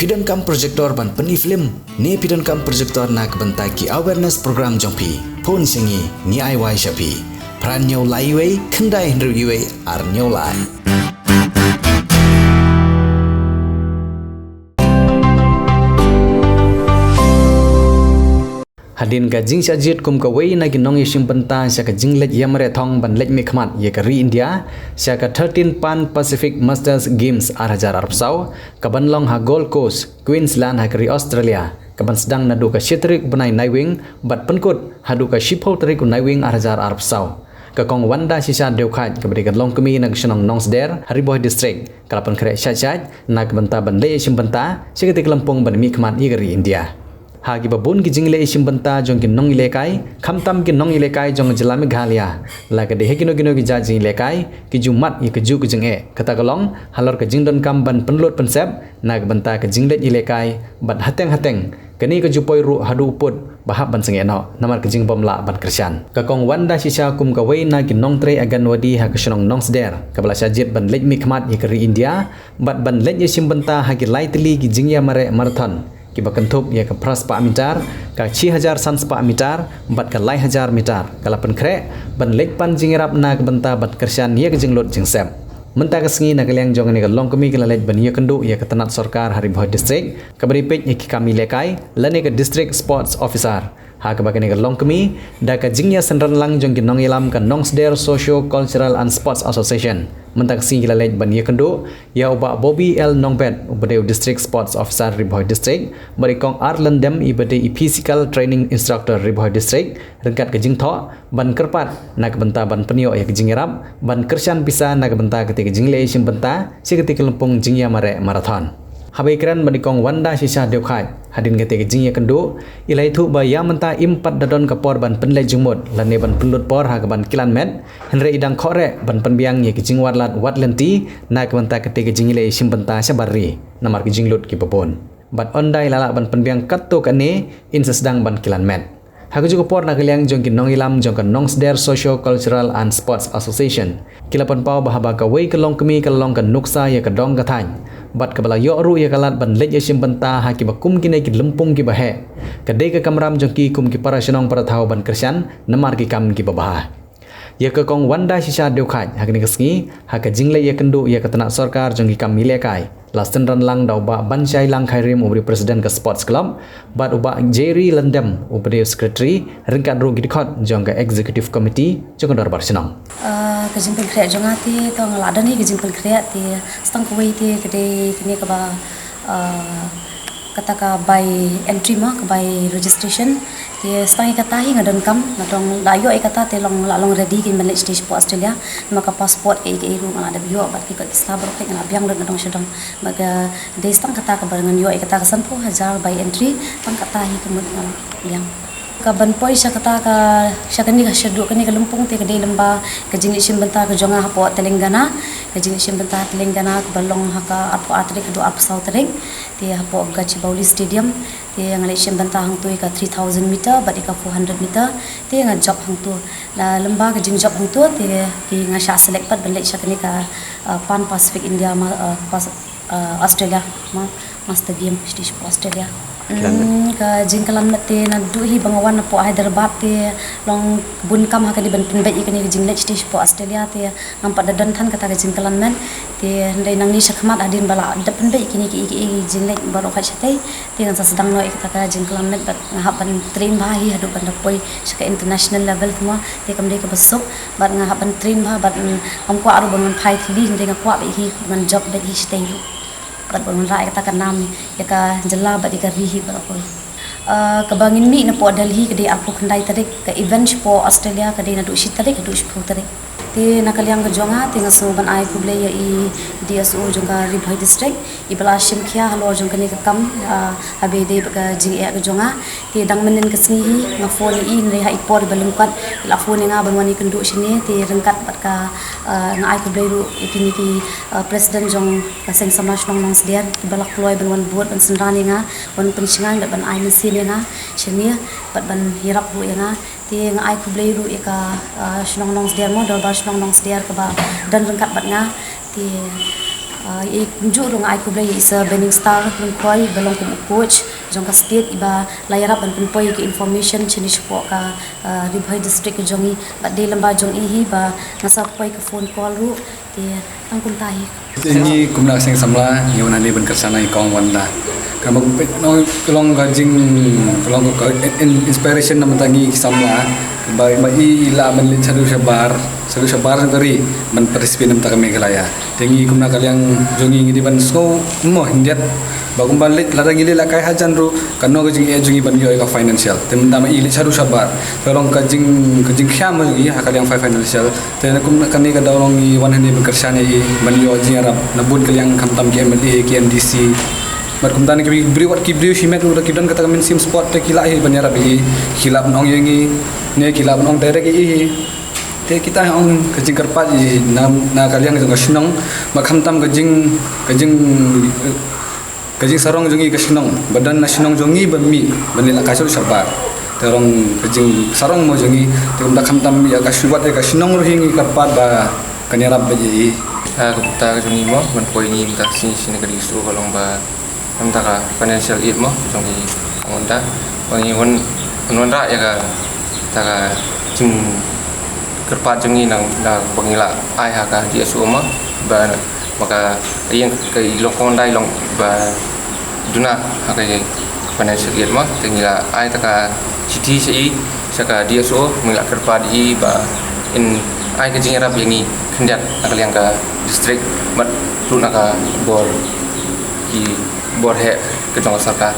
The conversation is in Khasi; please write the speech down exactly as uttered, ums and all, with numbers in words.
Phi donkam projector ban pyni film ne phi donkam projector na ka bynta ki awareness program jong phi? Phone sha ngi, ngi ai wai sha phi. Phra hynñiew lai wei, khyndai hynriew wei, ar hynñiew lai. Hadien ka jingshah jied kum kawei na ki nongïashim bynta sha ka jingleit ïamareh thong ban leit mihkhmat ïa ka ri India sha ka thirteen Pan Pacific Masters Games ar hajar arphew saw, ka ban long ha Gold Coast, Queensland, ha ka ri Australia, ka ban sdang naduh ka shi tarik u bnai Naiwieng bad pynkut haduh ka shiphew tarik u Naiwieng ar hajar arphew saw. Ka Kong Wanda Shisha Dewkhaid, kaba dei ka longkmie na ka shnong Nongsder ha Ri Bhoi District, ka la pynkhreh shait shait na ka bynta ban leit ïashim bynta sha katei ka lympung ban mihkhmat ïa ka ri India. Ha kiba bun ki jingleit ïashim bynta jong ki nongïalehkai, khamtam ki nongïalehkai jong ka jylla Meghalaya, la ka dei ha kino kino ki jait jingïalehkai, ki ju mad ïa kajuh ka jingeh, kata ka long halor ka jingdonkam ban pynlut pynsep na ka bynta ka jingleit ïalehkai, bad hateng hateng kane ka ju poi ruh haduh u pud ba hap ban sangeh noh namar ka jingbym lah ban kyrshan. Ka Kong Wanda Shisha kum kawei na ki nongtrei Anganwadi ha ka shnong Nongsder, kaba la shah jied ban leit mihkhmat ïa ka ri India bad ban leit ïashim bynta ha ki lai tylli ki jingïamareh marathon, kiba kynthup ïa ka phra spah mitar, ka shi hajar san spah mitar bad ka lai hajar mitar, ka la pynkhreh ban leit pan jingïarap na ka bynta ban kyrshan ïa ka jinglut jingsep. Mynta ka sngi, na ka liang jong kane ka longkmie, ka la leit ban ïakynduh ïa ka tnat sorkar ha Ri Bhoi District, kaba dei peit ïa ki kam ïalehkai, lane ka District Sports Officer, ha kaba kane ka longkmie, da ka jingïasynran lang jong ki nongïalam ka Nongsder Socio Cultural and Sports Association, mynta ka sngi ki la leit ban ïakynduh ïa u Bah Bobby L Nongbet, uba dei u District Sports Officer, Ri Bhoi District, bad i Kong R Lyndem, iba dei i Physical Training Instructor, Ri Bhoi District, ryngkat ka jingthoh ban kyrpad na ka bynta ban pynïoh ïa ka jingïarap ban kyrshan pisa na ka bynta katei ka jingleit ïashim bynta sha katei ka lympung jingïamareh marathon. Haba ïakren bad i Kong Wanda Shisha Dewkhaid hadien katei ka jingïakynduh, i la ïathuh ba ïa mynta im pat da don ka por ban pynleit jingmut lane ban pynlut por ha kaban kilan met, hynrei i dang khohreh ban pynbiang ïa ka jingwad lad wad lynti na ka bynta katei ka jingleit ïashim bynta shabar ri namar ka jinglut kiba bun. Bad ynda i la lah ban pynbiang katto katne, in sa sdang ban kilan met. Ha kajuh ka por, na ka liang jong ki nongïalam jong ka Nongsder Socio Cultural and Sports Association, ki la pynpaw ba haba kawei ka longkmie ka la long ka nuksa ïa ka dong ka thaiñ, bad kaba la ïoh ruh ïa ka lad ban leit ïashim bynta ha kiba kum kine ki lympung kiba heh, ka dei ka kamram jong ki kum ki para shnong para thaw ban kyrshan namar ki kam kiba bha. Ïa ka Kong Wanda Shisha Dewkhaid, ha kane ka sngi, ha ka jingleit ïakynduh ïa ka tnat sorkar jong ki kam ïalehkai, la synran lang da u Bah Banshai Langkhairim, uba dei u President ka Sports Club, bad u Bah Jerry Lyndem, uba dei u Secretary, ryngkat ruh ki dkhot jong ka Executive Committee jong ka Dorbar Shnong. Ah, ka jingpynkhreh jong nga te, to nga la don hi ka jingpynkhreh te, sa tang kawei te ka dei kane kaba, ah, kata ka bai entry mo, ka bai registration. Te sa tang ïa kata hi nga donkam, nga dang la ïoh ïa kata te long, la long ready kein ban leit sha state hapoh Australia. Namar ka passport kaei kaei ruh nga la dep ïoh, bad ki kot ki sla baroh peit nga la biang lut nadong shadong. Bad ka dei sa tang kata kaba ngan ïoh ïa kata ka sanphew hajar bai entry, tang kata hi ka mut nga la biang. Ka ban poi sha kata ka, sha kane ka, shaduh kane ka lympung te ka dei lyngba ka jingleit shim bynta ka jong nga hapoh Telangana. Ka jingleit shim bynta Telangana kaba long ha ka arphew ar tarik haduh arphew saw tarik. Te hapoh Gachibowli Stadium, te nga leit shim bynta hangto ïa ka three thousand meter bad ïa ka four hundred meter, te nga jop hangto. La lyngba ka jingjop hangto te ki, nga shah select pat ban leit sha kane ka, uh, Pan Pacific India ma, uh, Pas-, uh, Australia ma, Master Game sha state hapoh Australia. Klan met. Hmm, ka jingklan met te naduh hi ba nga wan hapoh Hyderabad te long bun kam ha kane ban pynbeit ïa kane ka jingleit sha state hapoh Australia te ngam pat da don than kata ka jingklan met. Te hynrei nangne shakhmat hadien ba la dep pynbeit kine ki, ki, ki jingleit baroh khat shatei, te ngan sa sdang noh ïa kata ka jingklan met bad nga hap ban train bha hi haduh ban da poi sha ka international level kumno, te kam dei kaba suk, bad nga hap ban train bha bad, mm, ngam kwah ruh ban wan phai thylli, hynrei nga kwah beit hi ban jop beit hi shatei ruh. Bad ban wanrah ïa kata ka nam ïa ka jylla bad ïa ka ri hi baroh kawei. Ah, kaba ngin mih napoh Delhi ka dei arphew khyndai tarik, ka event shapoh Australia ka dei naduh shi tarik haduh shiphew tarik. Te na ka liang ka jong nga te nga sngew ban ai khublei ïa i D S O jong ka Ri Bhoi District, iba la shim khia halor jong kane ka kam, ah, ha ba ïadei bad ka jingeh ka jong nga. Te dang mynnin ka sngi hi nga phone ïa i, hynrei ha i por iba lyngkot i la phone ïa nga ban wan ïakynduh shane, te ryngkat bad ka, ah, nga ai khublei ruh ïa kine ki, ah, president jong ka Seng Samla Shnong Nongsder, kiba la kloi ban wan bud ban synran ïa nga, wan pynshngaiñ bad ban ai mynsiem ïa nga shane, bad ban ïarap ruh ïa nga. Te nga ai khublei ruh ïa ka, ah, Shnong Nongsder mo, Dorbar Shnong Nongsder kaba don ryngkat bad nga. Te Uh, i kumjuh ruh nga ai khublei ïa i Sir Benningstar Lyngkhoi ba long kum u coach jong ka state, iba la ïarap ban pynpoi ïa ki information shane shapoh ka uh, Ri Bhoi district ka jong i, bad dei lyngba jong i hi ba nga sa poi ka phone call ruh. Te tang kumta hi. Te ngi kumna ka seng samla ngi wan hangne ban kyrshan ïa i Kong Wanda. Ka mut peit nong ka long ka jing, ka long ka in-, inspiration na bynta ngi ki samla. Ba, ba i la ban leit shaduh shabar, shaduh shabar ka ri ban participate na bynta ka Meghalaya. Te ngi kumna ka liang jong ngi ngi dei ban sngew mo hyndiat. Ba kumba leit, lada ngi leit la kai hajan ruh, kano ka jingeh jong ngi ban ïoh ïa ka financial. Te mynta ma i leit shaduh shabar, ka long ka jing, ka jingkhiah mo jong ngi ha ka liang financial. Te na kumta kane ka daw long ngi wan hangne ban kyrshan ïa i ban ïoh jingïarap na bun ka liang, khamtam ki M L A, ki M D C. Bad kumta ne ki briew, wat ki briew shimet ruh da ki don kata ka mynsiem sport, te ki lah hi ban ïarap ïa i, ki lah ban ong ïa ngi, ne ki lah ban ong direct ïa i. Te kita ong ka jingkyrpad ïa i na, na ka liang jong ka shnong, bad khamtam ka jing, ka jing, ka jingsarong jong ngi ka shnong, ba don na shnong jong ngi ba mih ban leit la kai shaduh shabar. Te long ka jingsarong mo jong ngi, te kumta khamtam ïa ka shu-, wat ïa ka shnong ruh hi ngi kyrpad ba kan ïarap beit ïa i. Ha ka bynta ka jong ngi mo, ban poi ngi mynta ka sngi shane ka DSO ka long ba na bynta ka financial aid mo jong i Kong Wanda. Ba ngi wan, wan wanrah ïa kata ka jingkyrpad jong ngi na, na ba ngi la ai ha ka DSO mo, ba, ba ka ïing ka i long Kong Wanda i long ba duna ha ka financial aid mo, te ngi la ai kata ka shithi sha i, sha ka DSO, ngi la kyrpad ïa i ba in ai ka jingïarap ïa ngi khyndiat na ka liang ka district, bad ruh na ka bor, ki bor heh ka jong ka sorkar.